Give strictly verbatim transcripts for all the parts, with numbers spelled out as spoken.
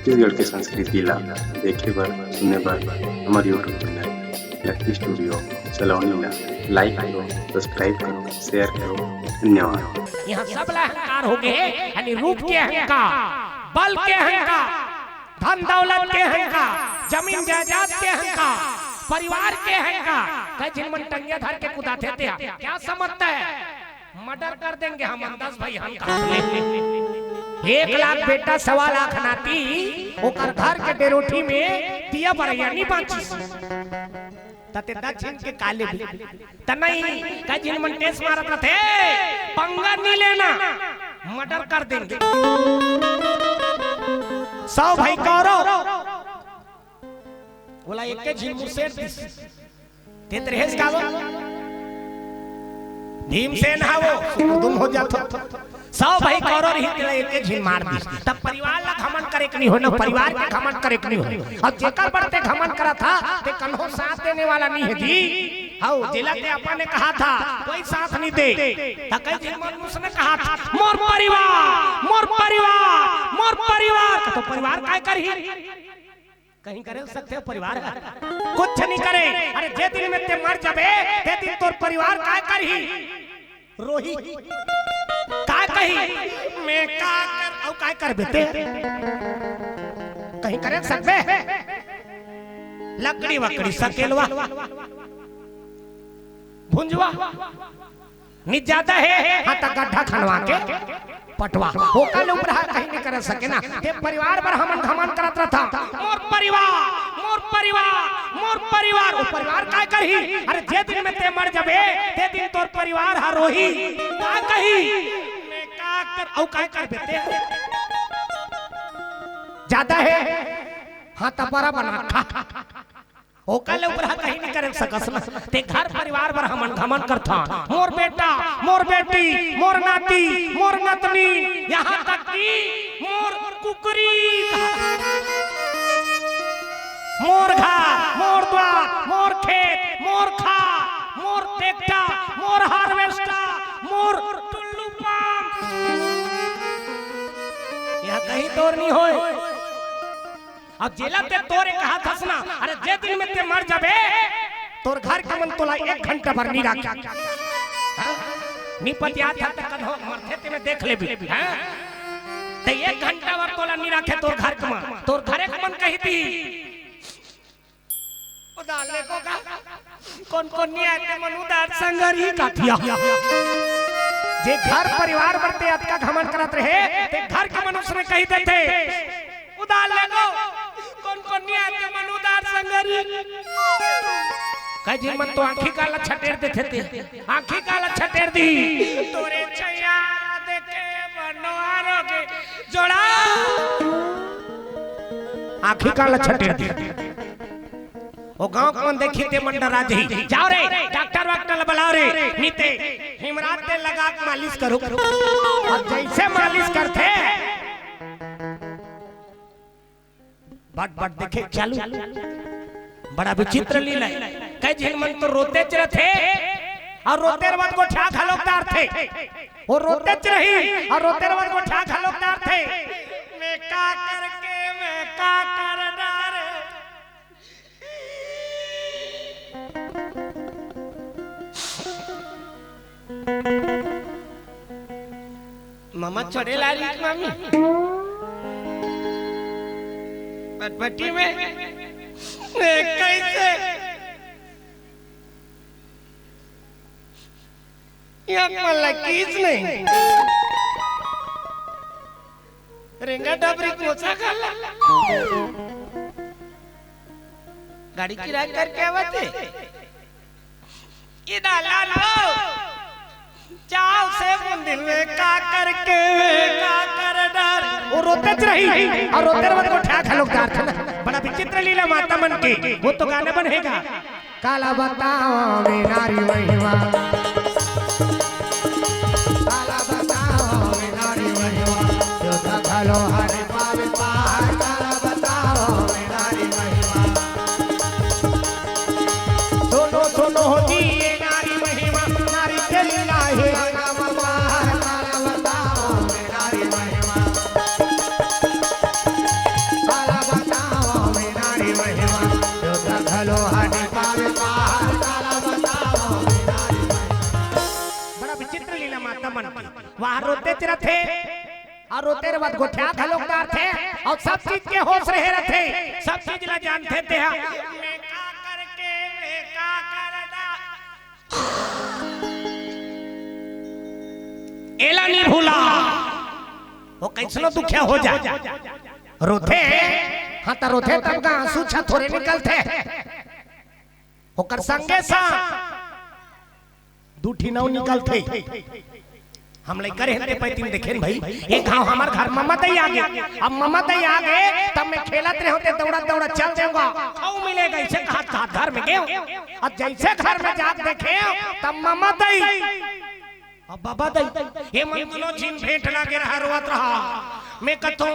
छत्तीसगढ़ के संस्कृति ला देखे बर, सुने बर हमर YouTube चैनल लक्की स्टूडियो सलोनी ला like करो, subscribe करो, share करो। धन्यवाद। यहाँ सब ला अहंकार हो गए, यानी रूप के अहंकार, बल के अहंकार, धन दौलत के अहंकार, जमीन जायदाद के अहंकार, परिवार के अहंकार। कई झिन मन टंगिया धर के कुदाथे, ते क्या समझता है? मर्डर कर देंगे हम, हम दस भाई हम कहा ले। एक लाख बेटा, सवा लाख नाती, ओकर घर के डेरोठी में दिया बरैया नहीं बांचिस। तते दक्षिण के काले भी। त नहीं, कई झिन मन टेस मारत रथे, पंगा नहीं लेना, मर्डर कर देंगे। सौ भाई कौरव, बोला एक के झिन मुसेर दिस। ते त रहेस का वो? भीमसेन हा वो, सुकुदुम हो जात हो। सौ भाई कौरव रही, तेला एक झिन मार दिस। तब परिवार ला घमंड करे के नहीं हो, ना परिवार के घमंड करे के नहीं हो। अब जेकर बर ते घमंड करा था, ते कन्हो साथ देने वाला नहीं है जी। हौ, जेला ते अपन ने कहा था, कोई साथ नहीं दे। त कई झिन मन उसने कहा था, "मोर परिवार, मोर परिवार, मोर परिवार।" तो परिवार काय करही? कहीं करे सकथे परिवार ह? कुछ नहीं करे। अरे, जे दिन में ते मर जाबे, ते दिन तोर परिवार काय करही? रोही। काय कही? मैं का कर, अउ काय करबे ते? कहीं करे सकबे? लकड़ी वकड़ी सकेलवा, भुंजवा। नी ज्यादा हे, हाँ, त गड्ढा खनवा के पटवा। ओकर ले ऊपर हा कहीं नहीं कर सके ना। ते परिवार बर हमन घमंड करत रहता। मोर परिवार, मोर परिवार, मोर परिवार। वो परिवार काय करही? अरे, जे दिन में ते मर जाबे, ते दिन तोर परिवार हा रोही। का कही? मैं का कर, अउ काय करबे ते? ज्यादा हे, हाँ, त बड़ा बना खा। ओकर ले ऊपर हा कहीं नहीं करे सकस ना। ते घर परिवार बर हमन घमंड करथन। मोर बेटा, मोर बेटी, मोर नाती, मोर नतनी, यहाँ तक कि मोर कुकरी, मोर घर, मोर द्वार, मोर खेत, मोर खार, मोर ट्रैक्टर, मोर हार्वेस्टर, मोर टुल्लू पंप, यहाँ कहीं तोर नहीं होय। अब जेला ते तोरे कहा थस ना, अरे, जे दिन में ते मर जाबे, तोर घर के मन तोला एक घंटा भर नहीं राखे। हाँ? नहीं पतियात था त कन्हो मरथे ते में देख लेबे, हाँ? ते एक घंटा भर तोला नहीं राखे तोर घर के मन, तोर घरे के मन कही थी। उधार ले को का? कोन कोन नहीं आए ते मन उधार संगरी का थिया। जे घर परिवार बर ते अतका घमंड करत रहे, ते घर के मन उसने कही देथे, "उधार ले को।" कोन कोन नहीं आए ते मन उधार संगरी। कई झिन मन तो आँखी काला छटेर देथे ते, आँखी काला छटेर दी। तोरे छैया देखे बनवारो के जोड़ा। आँखी काला छटेर दी। ओ गांव के मन देखी ते मन डरा जही। जाओ रे, डॉक्टर वाक्टर ला बुलाओ रे, नी ते हिमराज तेल लगा के मालिश करो। अब जैसे मालिश करथे, बट बट देखे चालू। बड़ा विचित्र लीला हे। कई झिन मन तो रोतेच रथे, अउ रोते रवत गोठिया घलोक डारथे। वो रोतेच रही, अउ रोते रवत गोठिया घलोक डारथे। मैं का करके, मैं का कर डारे। मामा चढ़े लाली मामी। बटबटी में। ए, कैसे? यहाँ मला कीच नहीं। रेंगा डबरी कोसा खाला। गाड़ी किराया करके आवत हे। इदा लालो। चाव से मुंदिल में का करके, का कर डार। वो रोतेच रही, अउ रोते रवत गोठिया घलोक डारथे ना। बड़ा विचित्र लीला माता मन के। वो तो गाना बनेगा। काला बताओ मैं नारी महिमा। काला बताओ मैं नारी महिमा। जो था घलो हरे पावे पार। काला बताओ मैं नारी महिमा। सुनो सुनो जी ये नारी महिमा। नारी के लीला हे नाम पार। काला बताओ मैं नारी महिमा। लीला माता मन के। वहाँ रोतेच रथे, अउ रोते रहे बाद गोठिया घलोक डारथे, अउ सब चीज के होश रहे रथे, सब चीज ला जानथे तेहा। मैं का करके, मैं का करना। एला नहीं भूला, वो कैसनो दुखिया हो जाए। रोथे, हाँ, त रोथे तब का आंसू छा थोरे निकलथे। ओकर संगे सा दू ठी नाव निकलथे। हम लइका रहन ते पैतिन देखेन भाई, एक घाव हमर घर ममा दई आगे। अब ममा दई आगे, तब मैं खेलत रहे होते, दौड़त दौड़त चल देऊंगा। खाऊ मिलेगा, इसे कहा, कहा घर में गए। अब जैसे घर में जाके देखे, तब ममा दई, अब बाबा दई, ये मन कोनो झिन भेंट लागे रहा, रोवत रहा। मैं कथो,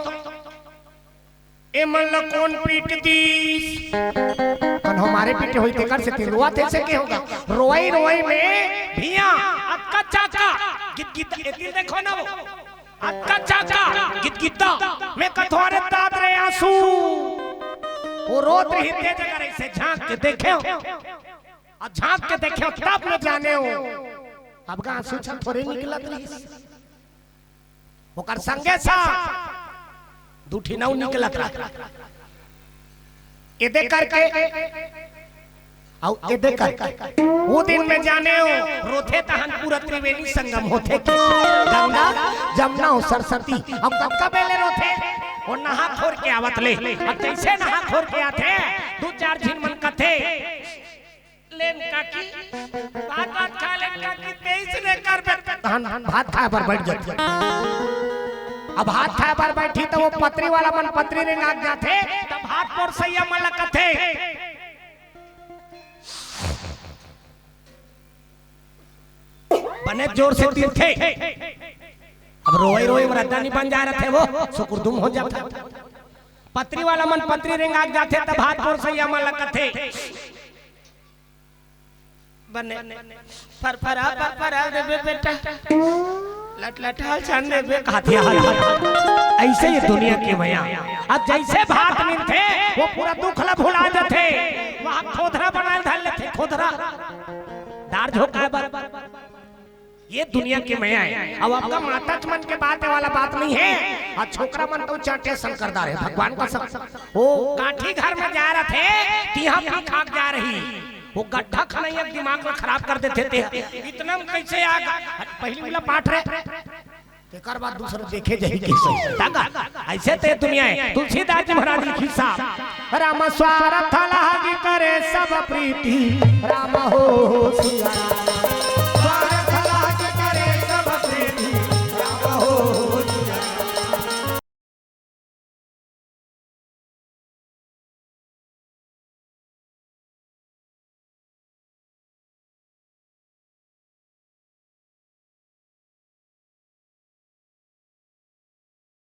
ए मन ल कोन पीट दीस? कन हमारे पीटे होई, तेकर से तिलुआ तैसे के होगा। रोई रोई में भिया अतका चाका गिदगिदा, एती देखो ना वो, अतका चाका गिदगिदा। मैं कथो अरे दाद रे आंसू। वो रोत रही ते जगह रही से झांक के देखे हो, अउ झांक के देखे हो तब मैं जाने हो। अब का आंसू छन थोरे निकलत रही। ओकर संगे सा दू ठी नाव निकलत रहा। एदे करके, अउ एदे करके। वो दिन में जाने हो, रोथे तहन पूरा त्रिवेणी संगम होथे के। गंगा, जमुना अउ सरस्वती। अब कतका बेले रोथे, वो नहा खोर के आवत ले। अब जैसे नहा खोर के आथे, दू चार झिन मन कथे, लेन काकी, भात, भात खा लेन काकी, तेईस ने कर बे-, हन, हन, भात खाए बर बैठ जाती। अब भात खाए बर बैठी त वो पतरी वाला मन पतरी रेंगाक जाथे, त भात परोसइया मन ल कथे। बने जोर से तिरथे। अब रोई रोई में रद्दा नहीं बन जा रहे थे, वो सुकुरदुम हो जाता। पतरी वाला मन पतरी रेंगाक जाथे, त भात परोसइया मन ल कथे। बने, फरफरा, फरफरा देबे बेटा। लट लट हाल छान देबे। हाथिया हाल। ऐसे ये दुनिया के मया। अब जैसे भात मिलथे, वो पूरा दुख ला भुला जाथे। वहाँ खोधरा बनाए धर लेथे, खोधरा। दार झोंकाए बर। ये दुनिया के मया है। अब आपका माता मन के बात वाला बात नहीं है। अउ छोकरा मन तो चाटे शंकरदार है, भगवान का सब। वो काठी घर में जा रहे थे, तिहा पी खाक जा रही। वो गड्ढा खनइया दिमाग में खराब कर देथे ते। इतना में कैसे आ गा-, पहली वाला पाठ रे, तेकर बाद दूसरा देखे जाही कैसे। दादा, ऐसे ते दुनिया है। तुलसीदास जी महाराज लिखी साहब, राम स्वारथ लागी करे सब प्रीति, राम हो सिया राम।